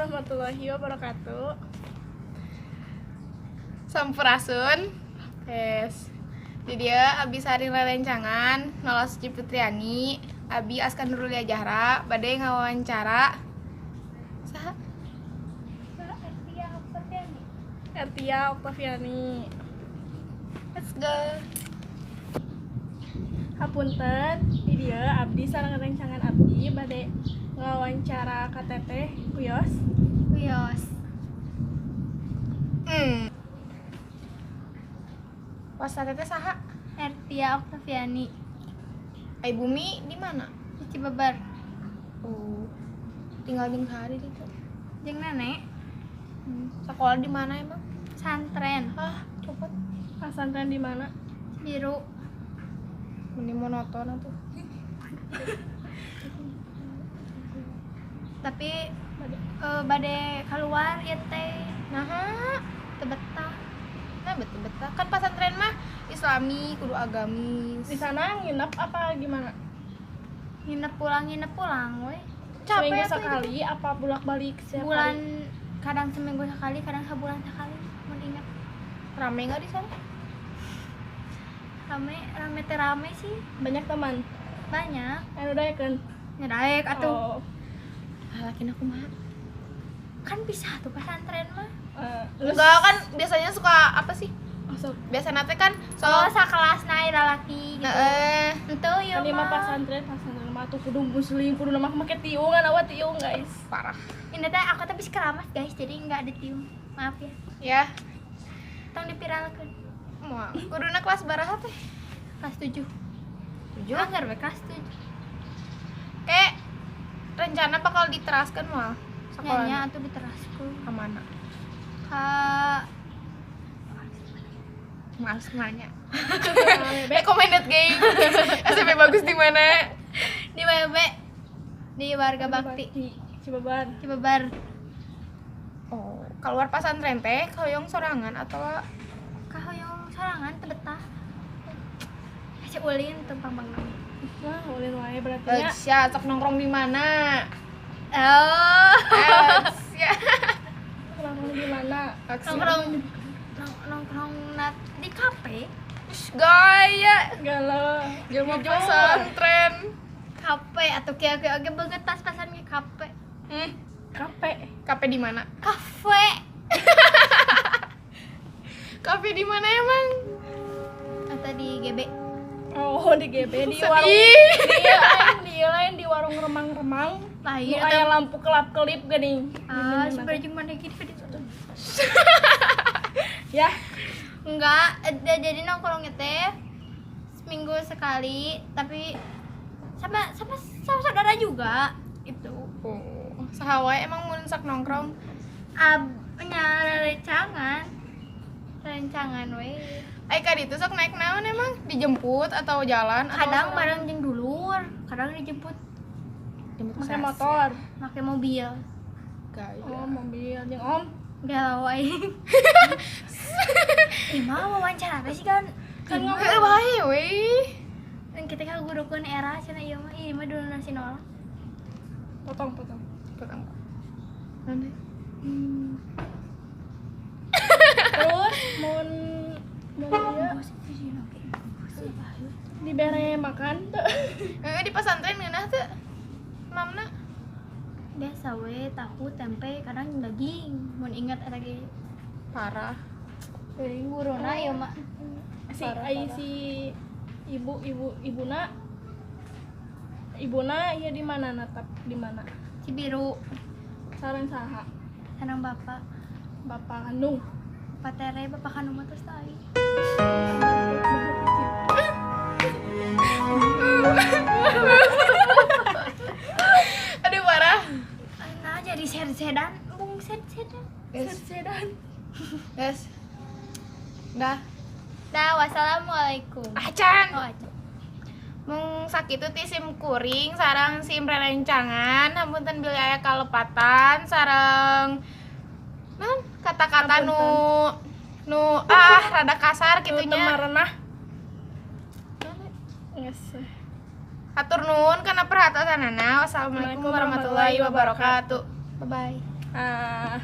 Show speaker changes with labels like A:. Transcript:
A: warahmatullahi wabarakatuh.
B: Sampurasun. Yes. Di dieu abi sareng rerencangan Nola Suci Putriani, abi Aska Nurulia Jahra, bade ngawawancara saha?
C: Ertia Oktaviani.
A: Ertia Oktaviani.
B: Let's go.
A: Hapunten, di dieu abdi sareng rencangan abdi bade ngawancara ka Teteh Wios.
C: Wios.
B: Wasta teteh saha?
C: Ertia Oktaviani.
B: Ai bumi di mana?
C: Di Cibeber.
B: Oh. Tinggal jeung hari itu.
C: Jeung nenek.
B: Sekolah di mana emang?
C: Santren.
B: Ah, copot.
A: Pesantren di mana?
C: Cibiru.
B: Meni monoton atuh.
C: Tapi bade keluar ieu teh.
B: Naha,
C: teu betah.
B: Nah, betul-betul. Kan pesantren mah Islami, kudu agamis.
A: Di sana nginep apa gimana?
C: Nginep pulang we.
B: Capek
A: seminggu
B: atuh
A: sekali apa bolak-balik setiap
C: Bulan
A: hari?
C: Kadang seminggu sekali, kadang sebulan sekali. Mun inget.
B: Rame nggak di sana?
C: Rame, rame teh rame sih.
A: Banyak teman.
C: Banyak.
A: Anu daekeun.
C: Nya daek atuh.
A: Oh.
B: Ah, lakin aku mah.
C: Kan bisa tuh pesantren mah.
B: Enggak, kan biasanya suka apa sih?
A: Masuk.
B: Biasanya teh kan
C: So,
B: so
C: sakelas naik lalaki gitu.
B: Heeh.
C: Henteu ieu
A: Kan ieu mah
C: mah.
A: pesantren mah tuh kudu muslim, kudu nama make tiungan awak tiung, guys.
B: Parah.
C: Ini teh aku teh bisa keramas guys, jadi enggak ada tiung. Maaf ya.
B: Ya.
C: Tong dipiralkeun.
B: Moal. Kuduna kelas baraha teh?
C: Kelas 7.
B: 7.
C: Anggar we kelas 7.
B: Kayak rencana bakal diteraskan moal
C: Nya
B: sekolahnya
C: atuh diteraskeun.
B: ke mana?
C: Ka
B: Males nanya. Recommended game. SMP bagus di mana?
C: Di WB. Di Warga Bakti.
A: Cibebar.
C: Cibebar.
B: Oh, keluar pesantren teh hoyong sorangan atau
C: Kahoyong sorangan teu betah. Hese ulin teu pambangna.
A: Nah, ulin wae berarti nya.
B: Sia, sok nongkrong di mana?
C: Oh.
B: Sia.
A: Nongkrong di mana?
C: Nongkrong nongkrong di kafe.
B: Ush, gaya.
A: Galau.
B: Jelma pesantren.
C: Kafe atau kieu-kieu oge beungeut pas-pasan ge kafe.
A: Kafe.
B: Kafe di mana?
C: Kafe.
B: Kafe di mana emang?
C: Atau di GB.
A: Oh, di GB di warung.
B: Sedih.
A: Di lain di warung remang-remang.
C: Lain
A: Nu aya lampu kelap-kelip geuning.
C: Ah, sebenarnya mana gitu gitu.
A: Ya,
C: Enggak, jadi nongkrongnya teh seminggu sekali, tapi sama sama sama saudara juga itu.
B: Oh, saha wae emang mun sok nongkrong?
C: Ab nya rencangan. Rencangan we.
B: Ai ka ditu sok naik naon emang? Dijemput atau jalan atau
C: Kadang bareng jeung dulur, kadang dijemput
B: jemput
A: pakai motor.
C: pakai mobil.
B: Gaya.
A: Oh, mobil jeung om.
C: Galau aing. Ih, mah wawancara teh sih kan.
A: Kan
C: Ih, mah.
B: Heeh wae we.
C: Dan kita kan gurukeun era cenah ieu mah, ieu mah dulu nasi nolak.
A: Potong, potong.
B: Potong. Nanti.
A: Terus mun mun ieu dibere makan teu.
B: Heeh, di pesantren ngeunah teu? Mamna
C: Biasa we tahu tempe kadang daging mun ingat eta ge.
B: parah.
C: Guruna ieu mah.
A: Si ai si ibu ibu ibuna ibuna ieu di mana natap di mana?
C: Cibiru
A: Sareng saha?
C: sareng bapak.
A: Bapak kandung.
C: Bapak tere, bapak kandung mah terus tai.
B: Aduh parah.
C: Nah, jadi sed-sedan, bung sed-sedan.
B: Yes.
A: Sedan.
B: Yes. Dah.
C: Dah, wassalamualaikum.
B: Acan.
C: Oh, acan.
B: Mung sakitu ti sim kuring sareng sim rerencangan hapunten bilih aya kalepatan sareng naon kata-kata nu nu ah rada kasar
A: Kitu
B: kitu nya.
A: marenah. Geus.
B: Hatur nuhun kana perhatosanana. Wassalamualaikum warahmatullahi wabarakatuh.
C: Bye bye.
A: Ah,